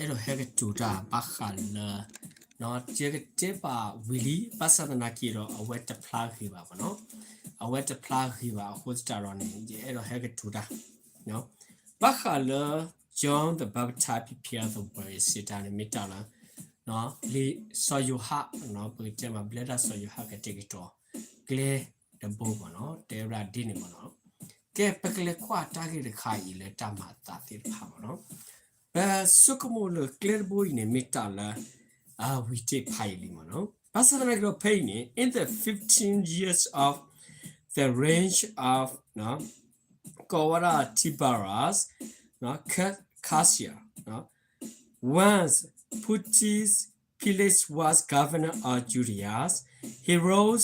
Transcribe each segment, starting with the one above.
ယအဲၣ်ဒိးဟဲကတိၤတၢ်ဘၣ်ဃးလၢ ယကတဲဘၣ်ဝံၤလံ ဘၣ်ဆၣ်သနာ်က့ဒီး အဝဲတဖျါဂ့ၤဘၣ်မ့ၢ်နီၤ, အဝဲတဖျါဂ့ၤဘၣ်အဃိသတးဒီးန့ၣ် ယအဲၣ်ဒိးဟဲကတိၤတၢ် ဘၣ်ဃးလၢ John the Baptist prepare the way စံးတၢ်န့ၣ် မ့ၢ်တၢ်လၢ လံာ်စီၤယိၤဟၣ် ပကတဲမ့ၢ်ဘျၢတၢ်စီၤယိၤဟၣ်ကတဲာ်ကတီၤ ကျဲတဘိမ့ၢ်နီၤ, တဲဝဲဒၣ်ဒ်န့ၣ်မ့ၢ်နီၤ. ကဲ ပကလဲၤကွၢ်တၢ်ဂ့ၢ်တခါအံၤလၢတၢ်မၤအသးသ့ၣ်တဖၣ်မ့ၢ်နီၤ. ပဆိကမိၣ်လၢကျဲတဘိအံၤန့ၣ် မ့ၢ်တၢ်လၢ အဝံၤတ့ၢ်ဖးယံာ်လံမ့ၢ်နီၤ. ဘၣ်ဆၣ်သနာ်က့ဒီးဖဲအံၤန့ၣ် in the fifteen years of the reign of ကိးဝဲဒၣ် Tiberius, Caesar, when Pontius Pilate was governor of Judea, Herod,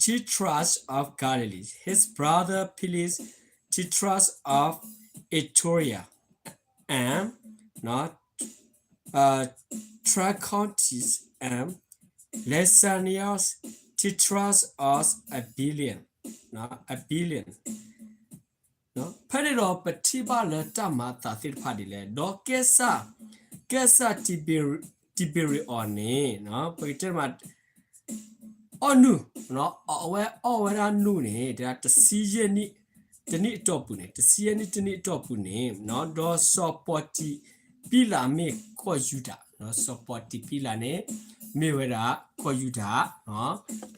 tetrarch of Galilee, his brother Philip, tetrarch of Iturea, and Trachonitis, and Lysanias, tetrarch of Abilene, Abilene. ဖဲန့ၣ်ဒီးပထံၣ်ဘၣ်လၢတၢ်မၤအသးသ့ၣ်တဖၣ်ဒ်လဲၣ်, ဒီးကဲစၢ်, ကဲစၢ် Tiberius န့ၣ် ပကတဲမး အီၣ်နုၢ်, အဝဲအီၣ်ဝဲဒၣ်နုၢ်န့ၣ် တဆံယဲၢ်နံၣ်တနံၣ်အတီၢ်ပူၤန့ၣ်, တဆံယဲၢ်နံၣ်တနံၣ်အတီၢ်ပူၤန့ၣ် ဒီးစီၤပီၣ်တံးပံလးမ့ၢ်ကီၢ်ယူဒၤ, စီၤပီၣ်တံးပံလးန့ၣ် မ့ၢ်ဝဲဒၣ်ကီၢ်ယူဒၤ,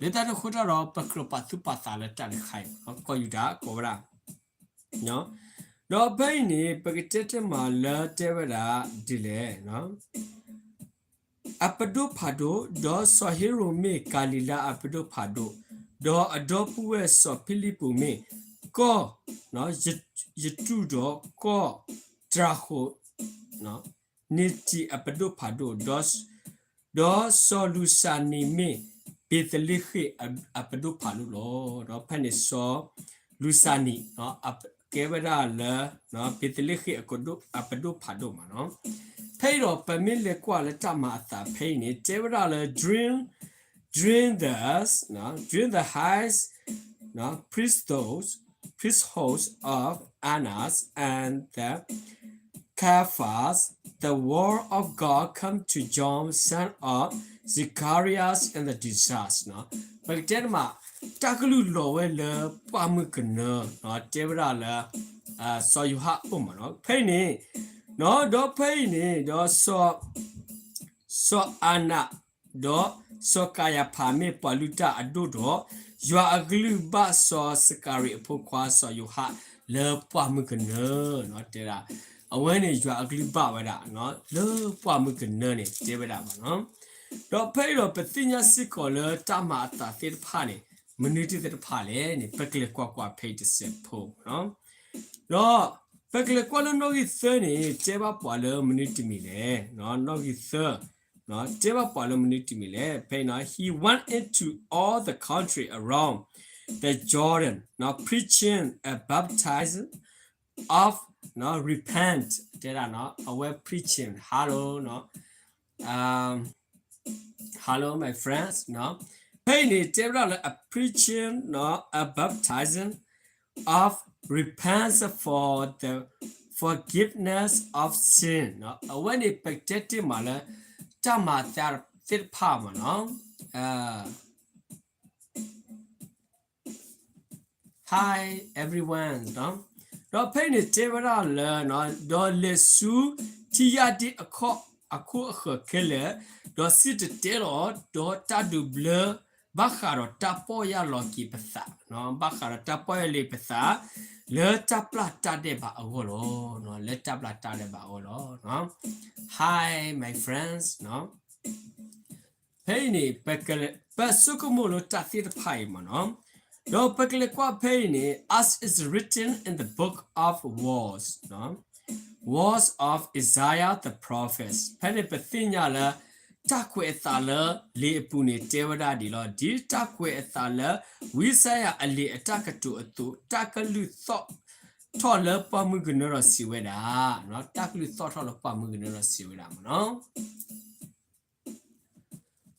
လၢတၢ်န့ၣ်အဃိတၢ်ဒီး ပကြၢးပာ်သူၣ်ပာ်သးလၢတၢ်တခါအံၤ ကီၢ်ယူဒၤကိးဝဲဒၣ် ဒီးဖဲအံၤန့ၣ် ပကတဲတ့ၢ်မးလၢတဲဝဲဒၣ်ဒ်လဲၣ်, အပဒိၣ်ဖးဒိၣ်, ဒီးစီၤဟ့ရိၣ်မ့ၢ်ကၤလံၤလါအပဒိၣ်ဖးဒိၣ်, ဒီးအဒီပုၢ်ဝဲၢ်စီၤဖံလံးပူးမ့ၢ်ကီၢ်ယတူၢ်ဒီးကီၢ်တြၤဃိး န့ၢ်တံၢ်အပဒိၣ်ဖးဒိၣ်, ဒီးစီၤလူၤစၤနံးမ့ၢ်ဘ့းသလ့ဃ့ၣ်အပဒိၣ်ဖးဒိၣ်လီၤ. ဒီးဖဲန့ၣ်စီၤလူၤစၤနံး ကဲဝဲဒၣ်လၢ ဘ့းသလ့ဃ့ၣ်အပဒိၣ်ဖးဒိၣ်မးနီၤ. ဖဲအံၤဒီးပမ့ၢ်လဲၤကွၢ်လၢတၢ်မၤအသးဖဲအံၤန့ၣ် တဲဝဲဒၣ်လၢ during, during the, during the high priesthood, priesthood of Annas and the Caiaphas, the word of God come to John, son of Zechariah, in the desert. ပကတဲတမး တၢ်ကလုၢ်လီၤဝဲလၢပှၢ်မုၢ်ကနၢ တဲဝဲဒၣ်လၢ စီၤယိၤဟၣ်အအိၣ်မးနီၤ. ဖဲအံၤန့ၣ် ဒီးဖဲအံၤန့ၣ် ဒီး စီၤအၤနး ဒီးစီၤကၤယၤဖးမ့ၢ်ပှၤလုၢ်တၢ်အဒိၣ်ဒီး ယွၤအကလုၢ်ဘၣ်စီၤစကၤရံးအဖိခွါစီၤယိၤဟၣ်လၢပှၢ်မုၢ်ကနၢ တဲဒၣ် အဝဲန့ၣ်ယွၤအကလုၢ်ဘၣ်ဝဲဒၣ် လၢပှၢ်မုၢ်ကနၢန့ၣ် တဲဝဲဒၣ်မးနီၤ. ဒီးဖဲအံၤဒီးပသ့ၣ်ညါစ့ၢ်ကီးလၢတၢ်မၤအသးသ့ၣ်တဖၣ်န့ၣ် မနုၤတသ့ၣ်တဖၣ်လဲၣ်န့ၣ် ပကလဲၤကွၢ်ကွၢ်ဖဲအံၤတစဲးဖိမးနီၤ. ဒီးပကလဲၤကွၢ်လၢနီၣ်ဂံၢ်သၢန့ၣ် တဲဘၣ်ပှၤလၢမနုၤတမံၤလဲၣ်, နီၣ်ဂံၢ်သၢ တဲဘၣ်ပှၤလၢမနုၤတမံၤလဲၣ်, ဖဲအံၤနီၤ he went into all the country around the Jordan, preaching a baptism of repent, တဲဒၣ်နီၤ အဝဲ preaching, hello, hello my friends, ဖဲအံၤန့ၣ် တဲဝဲဒၣ်လၢ a preaching, a baptism of repentance for the forgiveness of sin, အဝဲန့ၣ်ပကတဲတ့ၢ်မးလၢ တၢ်မၤအသးသ့ၣ်တဖၣ်မးနီၤ. Hi everyone, ဒီးဖဲအံၤန့ၣ်တဲဝဲဒၣ်လၢ ဒီးလဲၤဆူထံယၢ်ဒ့အခီၣ်အခိၣ်အဃၢၤခဲလၢာ်, ဒီးစံၣ်တဲၤတဲလီၤ ဒီးတၢ်ဒုးဘျၢ ဘၣ်ဃးဒီးတၢ်ပီၢ်ယၢ်လီၤက့ၤပသး, ဘၣ်ဃးဒီးတၢ်ပီၢ်ယၢ်လီၤက့ၤပသး လၢတၢ်ပျၢ်တၢ်ဒဲးဘးအဂီၢ်လီၤ, လၢတၢ်ပျၢ်တၢ်ဒဲးဘးအဂီၢ်လီၤ. Hi my friends, ဖဲအံၤန့ၣ် ပဆိကမိၣ်လၢတၢ်သ့ၣ်တဖၣ်အံၤမးနီၤ, ဒီးပကလဲၤကွၢ်ဖဲအံၤန့ၣ် as is written in the book of Words, Words of Isaiah the prophet, ဖဲန့ၣ်ပသ့ၣ်ညါလၢ တၢ်ကွဲးအသးလၢလံာ်အပူၤန့ၣ် တဲဝဲဒၣ်ဒ်လီၤ. ဒ်တၢ်ကွဲးအသးလၢ ဝံယၡါယၤအလံာ်အတၢ်ကတိၤအသိး, တၢ်ကလုၢ်သီၣ်ထီၣ်လၢပှၢ်မုၢ်ကနၢဒီးစံးဝဲဒၣ်, တၢ်ကလုၢ်သီၣ်ထီၣ်လၢပှၢ်မုၢ်ကနၢဒီးစံးဝဲဒၣ်မးနီ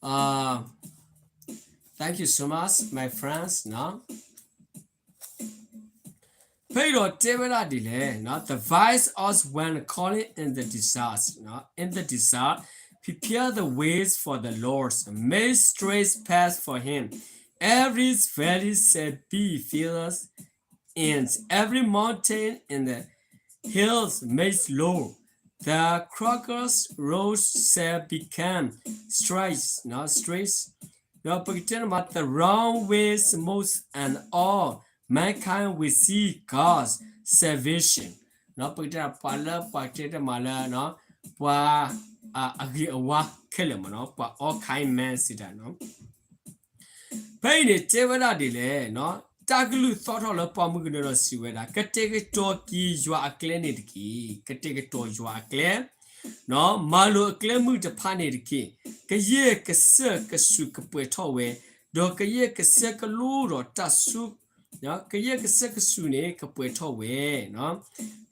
ၤ. Thank you so much, my friends, နီၤ. ဖဲအံၤဒီးတဲဝဲဒၣ်ဒ်လဲၣ်, the voice of one calling in the desert, in the desert, prepare the ways for the Lord, make straight path for him. Every valley shall be filled, and every mountain in the hills made low. The crooked roads shall become straight, straight, ဒီးပကတဲန့ၣ်မး the wrong way smooth, and all mankind will see God's salvation. ပကတဲပှၤလၢပှၤတဲတမးလၢ ပှၤအဂ့ၤအဝါခဲလၢာ်မးနီၤ, ပှၤ all kind man စံးတၢ်နီၤ. ဖဲအံၤန့ၣ်တဲဝဲဒၣ်ဒ်လဲၣ်, တၢ်ကလုၢ်သီၣ်ထီၣ်လၢပှၢ်မုၢ်ကနၢဒီးစံးဝဲဒၣ်, ကတဲာ်ကတီၤက့ၤယွၤအကျဲန့ၣ်တက့ၢ်. ကတဲာ်ကတီၤယွၤအကျဲ, မၤလိာ်အကျဲမုၢ်တဖၣ်န့ၣ်တက့ၢ်. ကယဲၢ်ကစၢၢ်ကစူၤကပှဲၤထီၣ်ဝဲ, ဒီးကယဲၢ်ကစၢၢ်ကလိဒီးတၢ်ဆူ, ကယဲၢ်ကစၢၢ်ကစူၤန့ၣ် ကပှဲၤထီၣ်ဝဲ.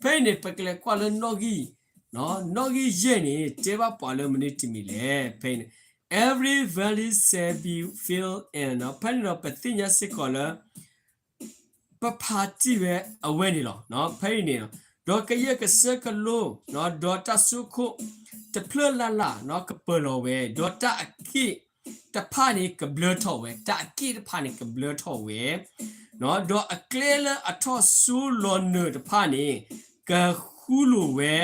ဖဲအံၤန့ၣ် ပကလဲၤကွၢ်လၢနီၣ်ဂံၢ်, နီၣ်ဂံၢ်ယဲၢ်န့ၣ် တဲဘၣ်ပှၤလၢမနုၤတမံၤလဲၣ်. ဖဲအံၤန့ၣ် every valley shall be filled in, ဖဲန့ၣ်ဒီးပသ့ၣ်ညါစ့ၢ်ကီးလၢ ပဖးတံၢ်ဝဲအဝဲန့ၣ်လီၤ. ဖဲအံၤန့ၣ်, ဒီးကယဲၢ်ကစၢၢ်ကလိ, ဒီးတၢ်စိခိၣ်တဖျၢၣ်လၢ်လၢ် ကပၢၤလီၤဝဲ, ဒီးတၢ်အက့ၣ်တဖၣ်န့ၣ်ကဘျၢထီၣ်ဝဲ, တၢ်အက့ၣ်တဖၣ်န့ၣ်ကဘျၢထီၣ်ဝဲ, ဒီးအကျဲလၢအထီၣ်စိလီၤနၢၤတဖၣ်န့ၣ် ကဃူလိာ်ဝဲ,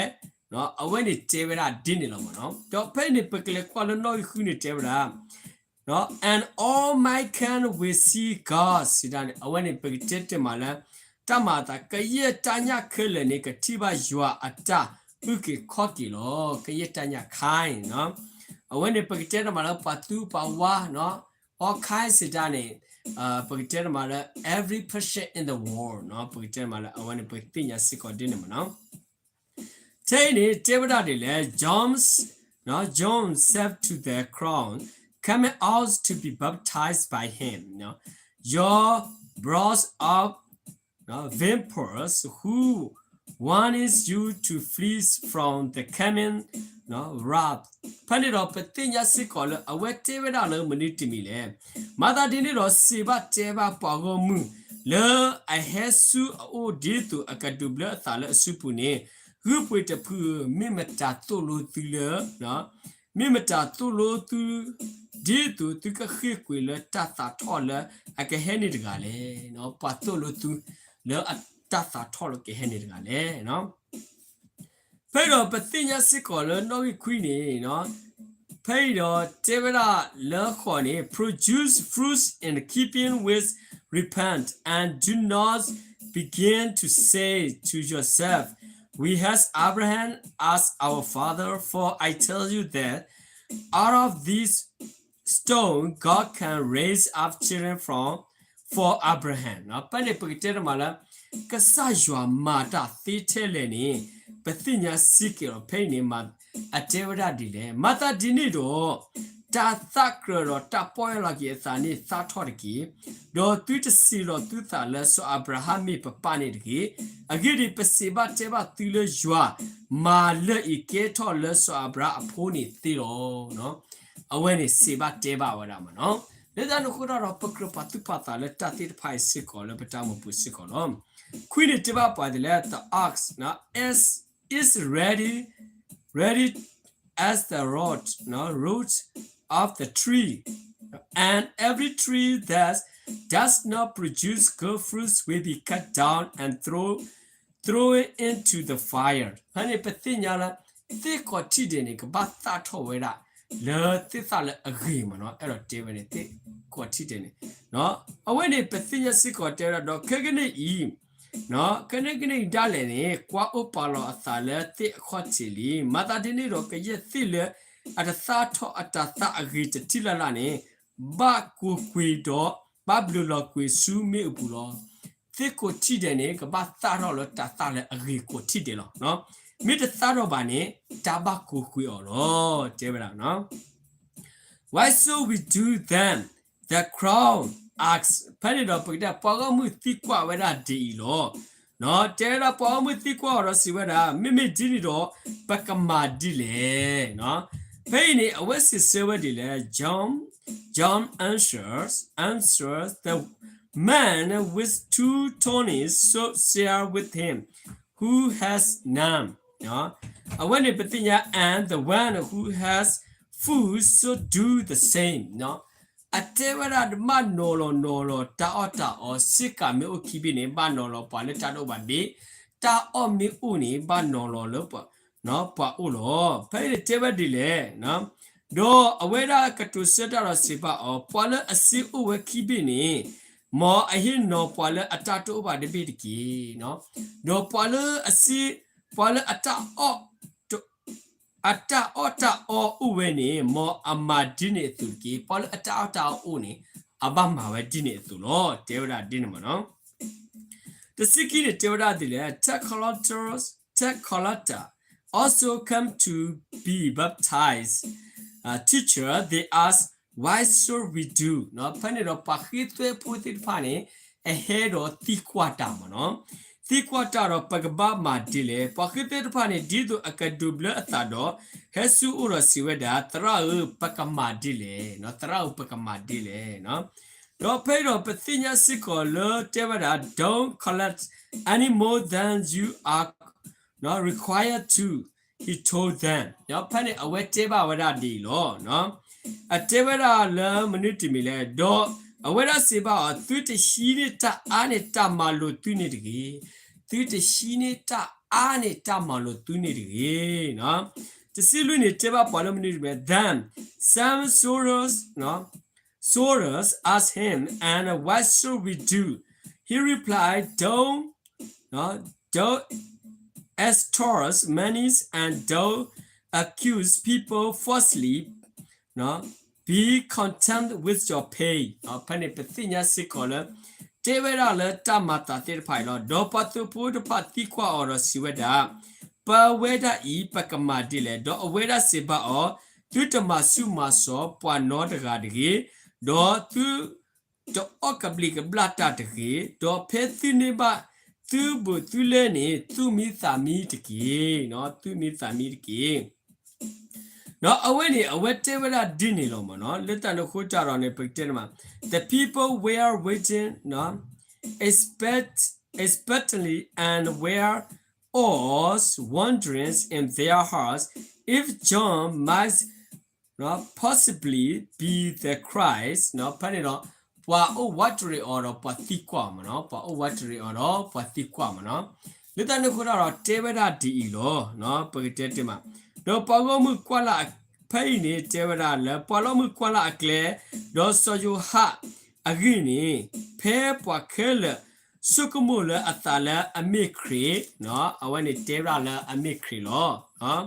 အဝဲန့ၣ်တဲဝဲဒၣ်ဒ်န့ၣ်လီၤမးနီၤ. ဒီးဖဲအံၤန့ၣ် ပကလဲၤကွၢ်လၢနီၣ်ဂံၢ်ဃုန့ၣ်တဲဝဲဒၣ် And all mankind will see God စံးဒၣ်န့ၣ် အဝဲန့ၣ် ပကတဲတ့ၢ်မးလၢ တၢ်မၤအသး ကယဲၢ်တၢ်ညၣ်ခဲလၢာ်န့ၣ် ကထံၣ်ဘၣ်ယွၤအတၢ်အုၣ်က့ၤခီၣ်က့ၤလီၤ. ကယဲၢ်တၢ်ညၣ်ခဲလၢာ်, အဝဲန့ၣ် ပကတဲတ့ၢ်မးလၢ ပှၤသူပှၤဝါ, all kind စံးဒၣ်န့ၣ်, ပကတဲတ့ၢ်မးလၢ every person in the world, ပကတဲတ့ၢ်မးလၢ အဝဲန့ၣ် ပသ့ၣ်ညါစ့ၢ်ကီးဒ်န့ၣ်မးနီၤ. ထဲအံၤန့ၣ် တဲဝဲဒၣ်ဒ်လဲၣ်, John, John said to the crowd coming out to be baptized by him, You're brood of vipers, who warns you to flee from the coming wrath? ဖဲန့ၣ်ဒီး ပသ့ၣ်ညါစ့ၢ်ကီးလၢ အဝဲတဲဝဲဒၣ်လၢမနုၤတမံၤလဲၣ်. မၤသးဒ်န့ၣ်ဒီး စံးဘၣ်တဲဘၣ်ပှၤဂီၢ်မုၢ် လၢအဟဲဆူအအိၣ်ဒ်သိးအကဒိးဘျၢအသးလၢအစုပူၤန့ၣ်, ဂုၢ်ပှ့ၤတဖုဧၢ, မ့ၢ်မတၤသိၣ်လိသုလၢ မ့ၢ်မတၤသိၣ်လိသု ဒ်သိးသုကဃ့ၢ်ကွံာ်လၢတၢ်သးထီၣ်လၢအကဟဲန့ၣ်တဂၤလဲၣ်. ပှၤသိၣ်လိသု လၢအတၢ်သးထီၣ်လၢကဟဲန့ၣ်တဂၤလဲၣ်. ဖဲဒီးပသ့ၣ်ညါစ့ၢ်ကီးလၢနီၣ်ဂံၢ်ခွံန့ၣ်, ဖဲအံၤဒီးတဲဝဲဒၣ်လၢဃိးန့ၣ်, produce fruits in keeping with repent and do not begin to say to yourself, we have Abraham as our father, for I tell you that out of this stone God can raise up children from, for Abraham. ဖဲန့ၣ် ပကတဲတ့ၢ်မးလၢ ကစၢ်ယွၤမၤတၢ်သ့ထဲလဲၣ်န့ၣ် ပသ့ၣ်ညါစ့ၢ်ကီးလီၤ. ဖဲအံၤန့ၣ် အတဲဝဲဒၣ်ဒ်လဲၣ်. မၤသးဒ်န့ၣ်ဒီး တၢ်သးကြၢးဒီးတၢ်ပီၢ်ယၢ်လီၤက့ၤအသးန့ၣ်သးထီၣ်တက့ၢ်. ဒီးသုတစံးလီၤသုသးလၢ စီၤအၤဘြၤဟၣ်မ့ၢ်ပပၢ်န့ၣ်တဂ့ၤ. အဂ့ၢ်ဒ်အံၤ, ပစံးဘၣ်တဲဘၣ်သုလၢယွၤမၤလၢအံၤကဲထီၣ်လၢစီၤအၤဘြၤဟၣ်အဖိန့ၣ်သ့လီၤ. အဝဲန့ၣ်စံးဘၣ်တဲဘၣ်ဝဲဒၣ်မးနီၤ. လၢတၢ်န့ၣ်အဃိဒီး ပကြၢးပာ်သူၣ်ပာ်သးလၢတၢ်သ့ၣ်တဖၣ်အံၤစ့ၢ်ကီးလၢပတၢ်အိၣ်မူပူၤစ့ၢ်ကီးလီၤ. ခွံန့ၣ်တဲဘၣ်ပှၤဒ်လဲၣ်, the ox is, is ready, ready as the root, root of the tree, and every tree that does not produce good fruits will be cut down and throw, throw it into the fire. ဖဲန့ၣ် ပသ့ၣ်ညါလၢ သ့ၣ်ကိးထံၣ်ဒဲးန့ၣ် ကဘၣ်သၣ်ထီၣ်ဝဲဒၣ် လၢသ့ၣ်သၣ်လၢအဂ့ၤမးနီၤ. အဲၣ်ဒိးတဲဝဲန့ၣ် သ့ၣ်ကိးထံၣ်ဒဲးန့ၣ်, အဝဲန့ၣ် ပသ့ၣ်ညါစ့ၢ်ကီးတဲဝဲဒၣ်ဒီး ခဲကနံၣ်အံၤ ခဲကနံၣ်အံၤဒၣ်လဲာ်န့ၣ် ကွၢ်အိၣ်ပာ်လီၤအသးလၢသ့ၣ်အခီၣ်ထံးလံ. မၤသးဒ်န့ၣ်ဒီး ကယဲၢ်သ့ၣ်လၢအတသၣ်ထီၣ်အတၤသၣ်အဂ့ၤတထံၣ်လၢ်လၢ်န့ၣ် ဘၣ်ကိးကွံာ်ဒီး ဘၣ်ဘျုးလီၤကွံာ်ဆူမ့ၣ်အူပူၤလီၤ. သ့ၣ်ကိးထံၣ်ဒဲးန့ၣ် ကဘၣ်သၣ်ထီၣ်လၢတၤသၣ်လၢအဂ့ၤကိးထံၣ်ဒဲးလီၤ. မ့ၢ်တသၣ်ထီၣ်ဘၣ်န့ၣ် တၢ်ဘၣ်ကိးကွံာ်အီၤလီၤ. တဲဝဲဒၣ် Why should we do then? The crowd asked. ဖဲန့ၣ်ဒီး ပကတဲ ပှၤဂီၢ်မုၢ်သံကွၢ်ဝဲဒၣ်ဒ်အံၤလီၤ. တဲဝဲဒၣ်ပှၤဂီၢ်မုၢ်သံကွၢ်အီၤဒီးစံးဝဲဒၣ်, မ့မ့ၢ်ဒ်န့ၣ်ဒီး ပကမၤဒ်လဲၣ်. ဖဲအံၤန့ၣ် အဝဲစံးဆၢဝဲဒ်လဲၣ်. John, John answers, answers the man with two talents shall share with him who has none. အဝဲန့ၣ်ပသ့ၣ်ညါ and the one who has food shall do the same. အတဲဝဲဒၣ် ဘၣ်နီၤလီၤနီၤလီၤ တၢ်အီၣ်တၢ်အီ စ့ၢ်ကီးမ့ၢ်အိၣ်ခံဘ့ၣ်န့ၣ် ဘၣ်နီၤလီၤပှၤလၢတၢ်တအိၣ်ဘၣ်တဘ့ၣ်, တၢ်အီၣ်မ့ၢ်အိၣ်န့ၣ် ဘၣ်နီၤလီၤလၢပှၤအိၣ်လီၤ. ဖဲအံၤန့ၣ်တဲဝဲဒ်လဲၣ်, ဒီးအဝဲဒၣ်ကတိၤဆၢတၢ်ဒီးစံးဘၣ်အီၤ, ပှၤလၢအစ့အိၣ်ဝဲခံဘ့ၣ်န့ၣ်, မ်အဟ့ၣ်နီၤပှၤလၢအတၢ်တအိၣ်ဘၣ်တဘ့ၣ်တက့ၢ်. ဒီးပှၤလၢအစ့, ပှၤလၢအတၢ်အီၣ် အတၢ်အီၣ်တၢ်အီအိၣ်ဝဲန့ၣ် မ်အမၤဒ်န့ၣ်အသိးတက့ၢ်. ပှၤလၢအတၢ်အီၣ်တၢ်အီအိၣ်န့ၣ် အဘၣ်မၤဝဲဒ်န့ၣ်အသိးလီၤ. တဲဝဲဒၣ်ဒ်န့ၣ်မ့ၢ်နီၤ. တဆံခံန့ၣ်တဲဝဲဒၣ်ဒ်လဲၣ်, tax collectors, tax collector also come to be baptized. Uh, teacher, they ask, why should we do? ဖဲန့ၣ်ဒီးပှၤဃ့သွဲဖိသ့ၣ်တဖၣ်န့ၣ် အဟဲဒီးသံကွၢ်တၢ်မ့ၢ်နီၤ. သံကွၢ်တၢ်ဒီးပကဘၣ်မၤဒ်လဲၣ်. ပှၤဃ့သွဲတဖၣ်န့ၣ် ဒ်သိးအကဒိးဘျၢအသးဒီး ဟဲဆူအအိၣ်ဒီးစံးဝဲဒၣ်, သရၣ်ဧၢ, ပကမၤဒ်လဲၣ်. သရၣ်ဧၢ, ပကမၤဒ်လဲၣ်. ဒီးဖဲအံၤဒီးပသ့ၣ်ညါစ့ၢ်ကီးလၢတဲဝဲဒၣ်, don't collect any more than you are required to, he told them. ဖဲန့ၣ်အဝဲတဲဘၣ်ဝဲဒၣ်ဒ်အံၤလီၤ. အတဲဝဲဒၣ်လၢမနုၤတမံၤလဲၣ်, ဒီးအဝဲဒၣ်စံးဘၣ်အီၤ, သုတဟံးန့ၢ်တၢ်အါန့ၢ်တၢ်မၤလိာ်သုန့ၣ်တဂ့ၤ. သုတဟံးန့ၢ်တၢ်အါန့ၢ်တၢ်မၤလိာ်သုန့ၣ်တဂ့ၤ. တဆံလွံၢ်န့ၣ်တဲဘၣ်ပှၤလၢမနုၤတမံၤ, then some soldiers, soldiers asked him, and what shall we do? He replied, don't, don't extort money and don't accuse people falsely, be content with your pay. ဖဲန့ၣ်ပသ့ၣ်ညါစ့ၢ်ကီးလၢ တဲဝဲဒၣ်လၢတၢ်မၤသးသ့ၣ်တဖၣ်အံၤလီၤ. ဒီးပှၤသုးဖိတဖၣ်သံကွၢ်အီၤဒီးစံးဝဲဒၣ်, ပဝဲဒၣ်အံၤ ပကမၤဒ်လဲၣ်. ဒီးအဝဲဒၣ်စံးဘၣ်အီၤ, သုတမၤဆူးမၤစီၤပှၤနီတဂၤတဂ့ၤ, ဒီးသု တအီၣ်ကဘျံးကဘျၣ်တၢ်တဂ့ၤ, ဒီးဖဲသုန့ၢ်ဘၣ်သုဘူးသုလဲန့ၣ် သူၣ်မံသးမံတက့ၢ်, သူၣ်မံသးမံတက့ၢ်. ဒီးအဝဲန့ၣ် အဝဲတဲဝဲဒၣ်ဒ်န့ၣ်လီၤမ့ၢ်နီၤ. လၢတၢ်န့ၣ်အဃိတၢ်ဒီးန့ၣ် ပကတဲန့ၣ်မး, the people were waiting, expect, expectantly and were all wondering in their hearts if John might possibly be the Christ. ဖဲန့ၣ်ဒီး ပှၤအိၣ်ဝးတရံးအီၤဒီးပှၤသံကွၢ်မ့ၢ်နီၤ, ပှၤအိၣ်ဝးတရံးအီၤဒီးပှၤသံကွၢ်မ့ၢ်နီၤ. လၢတၢ်န့ၣ်အဃိတၢ်ဒီးတဲဝဲဒၣ်ဒ်အံၤလီၤ, ပကတဲတ့ၢ်မး, ဒီးပှၤဂီၢ်မုၢ်ကွၢ်လၢ်, ဖဲအံၤန့ၣ်တဲဝဲဒၣ်လၢ ပှၤဂီၢ်မုၢ်ကွၢ်လၢ်အကျဲ, ဒီးစီၤယိၤဟၣ်အဂ့ၢ်န့ၣ်, ဖဲပှၤခဲလၢာ်ဆိကမိၣ်လၢအသးလၢအမ့ၢ်ခရံာ်, အဝဲန့ၣ်တဲဝဲဒၣ်လၢအမ့ၢ်ခရံာ်လီၤ.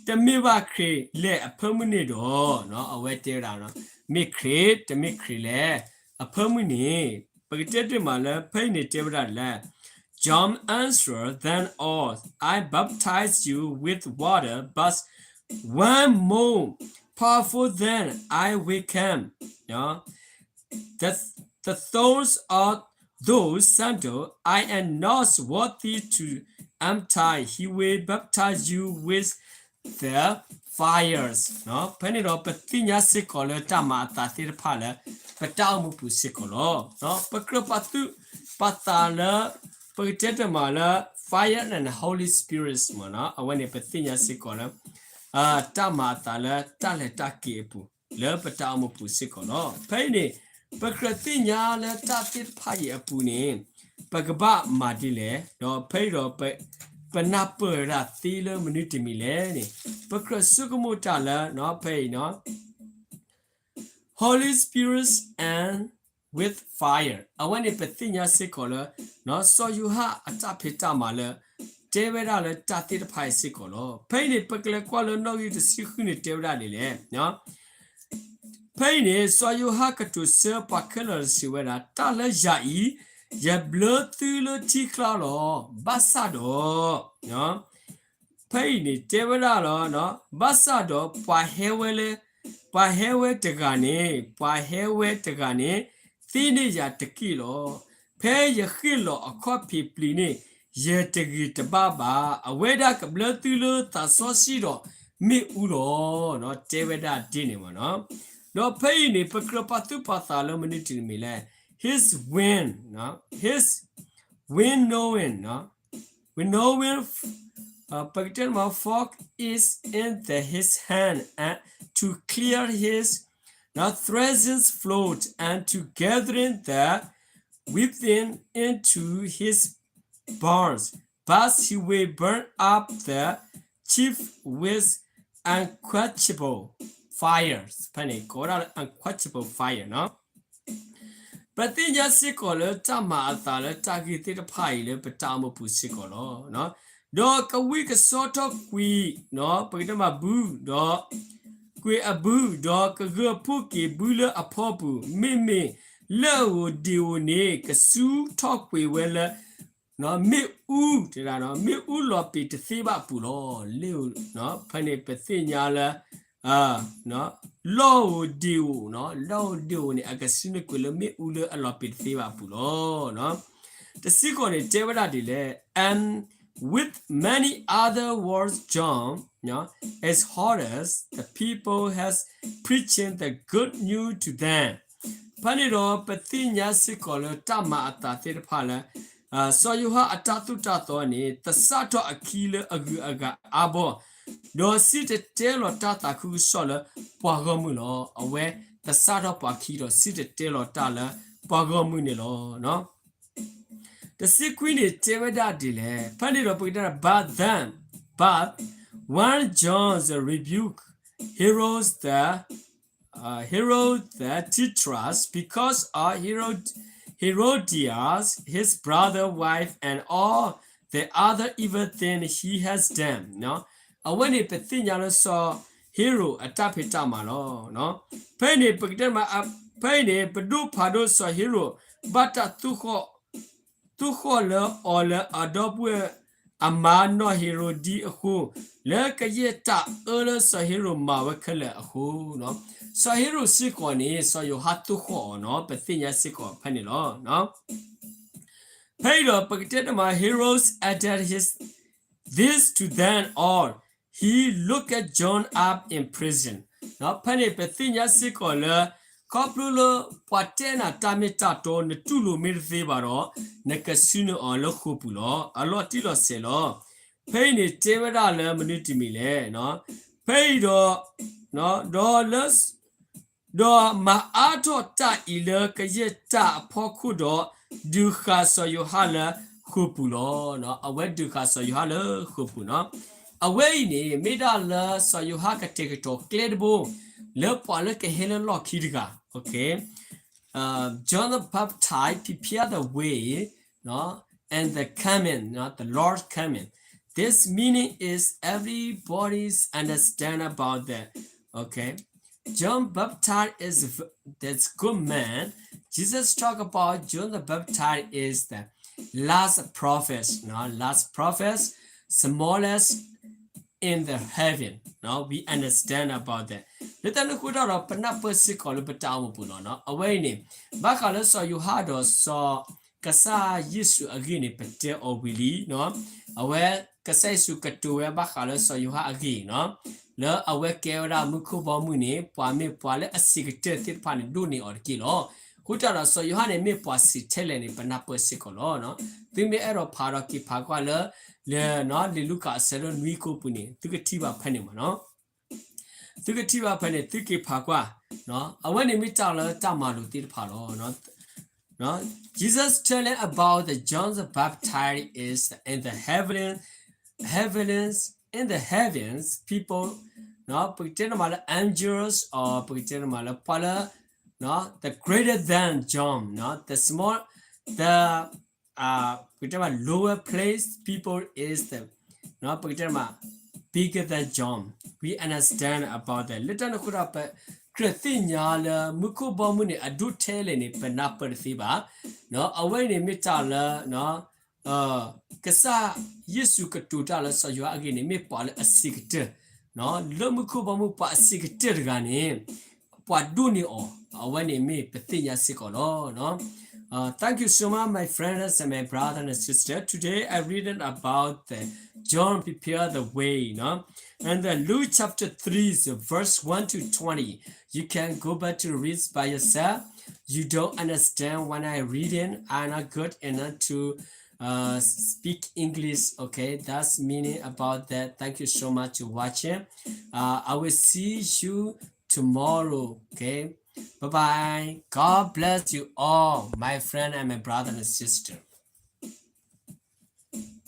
တမ့ၢ်ဘၣ်ခရံာ်လဲၣ်အဖၢမုၢ်န့ၣ်ဒီး, အဝဲတဲဝဲဒၣ်, မ့ၢ်ခရံာ်, တမ့ၢ်ခရံာ်လဲၣ်အဖၢမုၢ်န့ၣ်, ပကတဲတ့ၢ်မးလၢ ဖဲအံၤန့ၣ်တဲဝဲဒၣ်လၢ John answered them all, I baptize you with water, but one more powerful than I will come. The, the thongs of those sandals I am not worthy to untie. He will baptize you with the fires. ဖဲန့ၣ်ဒီးပသ့ၣ်ညါစ့ၢ်ကီးလၢတၢ်မၤအသးသ့ၣ်တဖၣ်လၢ ပတၢ်အိၣ်မူပူၤစ့ၢ်ကီးလီၤ. ပကြၢးပာ်သူၣ်ပာ်သးလၢ ပကတဲတ့ၢ်မးလၢ fire and Holy Spirit မ့ၢ်နီၤ, အဝဲန့ၣ်ပသ့ၣ်ညါစ့ၢ်ကီးလၢ တၢ်မၤအသးလၢတၢ်လဲၤတၢ်က့ၤအပူၤ လၢပတၢ်အိၣ်မူပူၤစ့ၢ်ကီးလီၤ. ဖဲအံၤန့ၣ် ပကြၢးသ့ၣ်ညါလၢတၢ်သ့ၣ်တဖၣ်အံၤအပူၤန့ၣ် ပကဘၣ်မၤဒ်လဲၣ်, ဒီးဖဲအံၤဒီး ပနၢ်ပၢၢ်ဝဲဒၣ်သ့လၢမနုၤတမံၤလဲၣ်န့ၣ် ပကြၢးဆိကမိၣ်တၢ်လၢ ဖဲအံၤ Holy Spirit and with fire အဝဲန့ၣ်ပသ့ၣ်ညါစ့ၢ်ကီးလၢ စီၤယိၤဟၣ်အတၢ်ဖံးတၢ်မၤလၢ တဲဝဲဒၣ်လၢတၢ်သ့ၣ်တဖၣ်အံၤစ့ၢ်ကီးလီၤ. ဖဲအံၤန့ၣ် ပကလဲၤကွၢ်လၢနီၣ်ဂံၢ်တဆံဃုန့ၣ်တဲဝဲဒၣ်ဒ်လဲၣ်. ဖဲအံၤန့ၣ် စီၤယိၤဟၣ်ကတိၤဆၢပှၤခဲလၢာ်စံးဝဲဒၣ်, တၢ်လၢယၤအံၤ ယဘျၢသုလၢထံကျါလီၤ. ဘၣ်ဆၣ်ဒီး ဖဲအံၤန့ၣ်တဲဝဲဒၣ်လီၤ, ဘၣ်ဆၣ်ဒီးပှၤဟဲဝဲလၢ, ပှၤဟဲဝဲတဂၤန့ၣ်, ပှၤဟဲဝဲတဂၤန့ၣ် သ့န့ၢ်ယၤတက့ၢ်လီၤ. ဖဲယဃ့ၢ်လီၤအခီၣ်ဖံးပျံၤန့ၣ် ယတဂ့ၤတဘၣ်ဘၣ်. အဝဲဒၣ်ကဘျၢသုလၢသးစီဆှံဒီးမ့ၣ်အူလီၤ. တဲဝဲဒၣ်ဒ်န့ၣ်မ့ၢ်နီၤ. ဒီးဖဲအံၤန့ၣ် ပကြၢးပာ်သူၣ်ပာ်သးလၢမနုၤတမံၤလဲၣ်. his wind, his winnowing, winnowing, ပကတဲမး fork is in the, his hand and to clear his, threshing floor and to gathering the wheat into his barns, but he will burn up the chaff with unquenchable fire. ဖဲန့ၣ် ကိးဝဲဒၣ်လၢ unquenchable fire နီၤ. ပသ့ၣ်ညါစ့ၢ်ကီးလၢတၢ်မၤအသးလၢတၢ်ဂ့ၢ်သ့ၣ်တဖၣ်အံၤလၢပတၢ်အိၣ်မူပူၤစ့ၢ်ကီးလီၤ. ဒီးကဝံၣ်ကဆီထီၣ်ကွံာ်, ပကတဲမးဘု, ဒီးကွံာ်အဘု, ဒီးကဂၢၢ်ဖှိၣ်က့ၤဘုလၢအဖီပူၤ, မ့မ့ၢ်လၢၢ်ဧိၤဒ့ၣ်ဧိၤန့ၣ် ကစူထီၣ်ကွံာ်ဝဲလၢ မ့ၣ်အူ, မ့ၣ်အူလီၤပံာ်တသ့ဘၣ်အပူၤလီၤ. လၢၢ်ဧိၤ, ဖဲန့ၣ်ပသ့ၣ်ညါလၢ လီၢ်ဧိၤဒ့ၣ်ဧိၤ, လီၢ်ဧိၤဒ့ၣ်ဧိၤန့ၣ် အကစူန့ၢ်ကွံာ်လၢမ့ၣ်အူလၢအလီၤပံာ်တသ့ဘၣ်အပူၤလီၤ. တဆံဃိးန့ၣ် တဲဝဲဒၣ်ဒ်လဲၣ်, and with many other words John exhorted the people as preaching the good news to them. ဖဲန့ၣ်ဒီးပသ့ၣ်ညါစ့ၢ်ကီးလၢတၢ်မၤအသးသ့ၣ်တဖၣ်လၢ စီၤယိၤဟၣ်အတၢ်သိၣ်တၢ်သီန့ၣ် သဆၣ်ထီၣ်အခံလၢအဂုၤအဂၤအါဘီၣ်, ဒီးစံၣ်တဲၤတဲလီၤတၢ်သးခုကစီၣ်လၢပှၤဂီၢ်မုၢ်လီၤ. အဝဲသဆၣ်ထီၣ်ပှၤခံဒီးစံၣ်တဲၤတဲလီၤတၢ်လၢပှၤဂီၢ်မုၢ်န့ၣ်လီၤ. တဆံခွံန့ၣ် တဲဝဲဒၣ်ဒ်လဲၣ်, ဖဲန့ၣ်ဒီးပကတဲ but then, but when John rebuked Herod the, Herod the Tetrarch because of Herod, Herodias, his brother wife, and all the other evil things he has done, အဝဲန့ၣ်ပသ့ၣ်ညါလၢစီၤဟ့ရိာ်အတၢ်ဖံးတၢ်မၤလီၤ. ဖဲအံၤန့ၣ် ပကတဲမး, ဖဲအံၤန့ၣ် ပဒိၣ်ဖးဒိၣ်စီၤဟ့ရိာ် ဘၣ်တၢ် သူၣ်ဃီၣ်လၢအီၤလၢအဒီပုၢ်ဝဲၢ်အမါနီၢ်ဟ့ရိဒံအဃိ, လၢကယဲၢ်တၢ်အၢလၢစီၤဟ့ရိာ်မၤဝဲခဲလၢာ်အဃိ, စီၤဟ့ရိာ်စ့ၢ်ကီးန့ၣ် စီၤယိၤဟၣ်သူၣ်ဃီၣ်အီၤနီၤ, ပသ့ၣ်ညါစ့ၢ်ကီးဖဲန့ၣ်လီၤ. ဖဲအံၤဒီးပကတဲတမး Herod added his, this to them all, he locked John up in prison. ဖဲန့ၣ်ပသ့ၣ်ညါစ့ၢ်ကီးလၢ ခီဖျိလၢပှၤတဲနၤတၢ်မ့ၢ်တၢ်တီ နတူၢ်လိာ်မ့ၢ်တသ့ဘၣ်ဒီး နကဆူနုာ်အီၤလၢဃိာ်ပူၤလီၤ. အလီၤတံၢ်လီၤဆဲးလီၤ. ဖဲအံၤန့ၣ်တဲဝဲဒၣ်လၢမနုၤတမံၤလဲၣ်. ဖဲအံၤဒီး ဒီးလၢ ဒီးမၤအါထီၣ်တၢ်အံၤလၢကယဲၢ်တၢ်အဖီခိၣ်ဒီး ဒုးဃာ်စီၤယိၤဟၣ်လၢဃိာ်ပူၤလီၤ. အဝဲဒုးဃာ်စီၤယိၤဟၣ်လၢဃိာ်ပူၤနီၤ. အဝဲအံၤန့ၣ် မ့ၢ်ဒၣ်လၢစီၤယိၤဟၣ်ကတဲာ်ကတီၤကျဲတဘိ လၢပှၤလၢကဟဲလၢလီၢ်ခံတဂၤ John the Baptist prepare the way, no, and the coming, no, the Lord's coming. This meaning is everybody's understand about that. Okay. John Baptist is v- this good man. Jesus talk about John the Baptist is the last prophet, no, last prophet, smallest in the heaven, no, we understand about that. လၢတၢ်န့ၣ်အဃိတၢ်ဒီး ပနၢ်ပၢၢ်စ့ၢ်ကီးလၢပတၢ်အိၣ်မူပူၤလီၤနီၤ. အဝဲအံၤန့ၣ် ဘၣ်ဃးလၢစီၤယိၤဟၣ်ဒီးစီၤကစၢ်ယ့ၣ်ၡူးအဂ့ၢ်န့ၣ် ပတဲအီၤဝံၤလံနီၤ. အဝဲကစၢ်ယ့ၣ်ၡူးကတိၤဝဲဘၣ်ဃးလၢစီၤယိၤဟၣ်အဂ့ၢ်နီၤ, လၢအဝဲကဲဝဲဒၣ်မူခိၣ်ဘီမုၢ်န့ၣ် ပှၤမ့ၢ်ပှၤလၢအဆံးကတၢၢ်သ့ၣ်တဖၣ်န့ၣ် ဒိၣ်န့ၢ်အီၤတက့ၢ်လီၤ. အဃိတၢ်ဒီးစီၤယိၤဟၣ်န့ၣ် မ့ၢ်ပှၤဆံးထဲလဲၣ်န့ၣ် ပနၢ်ပၢၢ်စ့ၢ်ကီးလီၤ. သုမ့ၢ်အဲၣ်ဒိးဖးဒီးက့ၤဖးကွၢ်လၢ လၢ လံာ်လူၤကၣ်အဆၢဒိၣ်နွံကိးပူၤန့ၣ် သုကထံၣ်ဘၣ်ဖဲန့ၣ်မးနီၤ. သုကထံၣ်ဘၣ်ဖဲန့ၣ် သုက့ၤဖးကွၢ်. အဝဲန့ၣ်မ့ၢ်တၢ်လၢတၢ်မၤလိာ်သ့ၣ်တဖၣ်လီၤ. Jesus telling about the John the Baptist is in the heaven, heavens, in the heavens, people, ပကတဲန့ၣ်မးလၢ angels, or ပကတဲန့ၣ်မးလၢပှၤလၢ the greater than John, the small, the ပကတဲမး lower place people is the, ပကတဲမး bigger than John. We understand about that. လၢတၢ်န့ၣ်အဃိဒီး ပကြၢးသ့ၣ်ညါလၢမူခိၣ်ဘီမုၢ်န့ၣ် အဒိၣ်ထဲလဲၣ်န့ၣ် ပနၢ်ပၢၢ်တသ့ဘၣ်. အဝဲန့ၣ်မ့ၢ်တၢ်လၢ ကစၢ်ယ့ၣ်ၡူးကတိၤတၢ်လၢစီၤယိၤဟၣ်အဂ့ၢ်န့ၣ် မ့ၢ်ပှၤလၢအဆံးကတၢၢ်, လၢမူခိၣ်ဘီမုၢ်ပှၤအဆံးကတၢၢ်တဂၤန့ၣ် ပှၤဒိၣ်န့ၢ်အီၤ, အဝဲန့ၣ်မ့ၢ်ပသ့ၣ်ညါစ့ၢ်ကီးလီၤ. Uh, thank you so much, my friends and my brother and sister. Today I read about the John prepare the way, နော်. And then Luke chapter three, so verse one to twenty. You can go back to read by yourself. You don't understand when I read it. I'm not good enough to uh, speak English. Okay, that's meaning about that. Thank you so much for watching. Uh, I will see you tomorrow. Okay, bye bye. God bless you all, my friend and my brother and sister.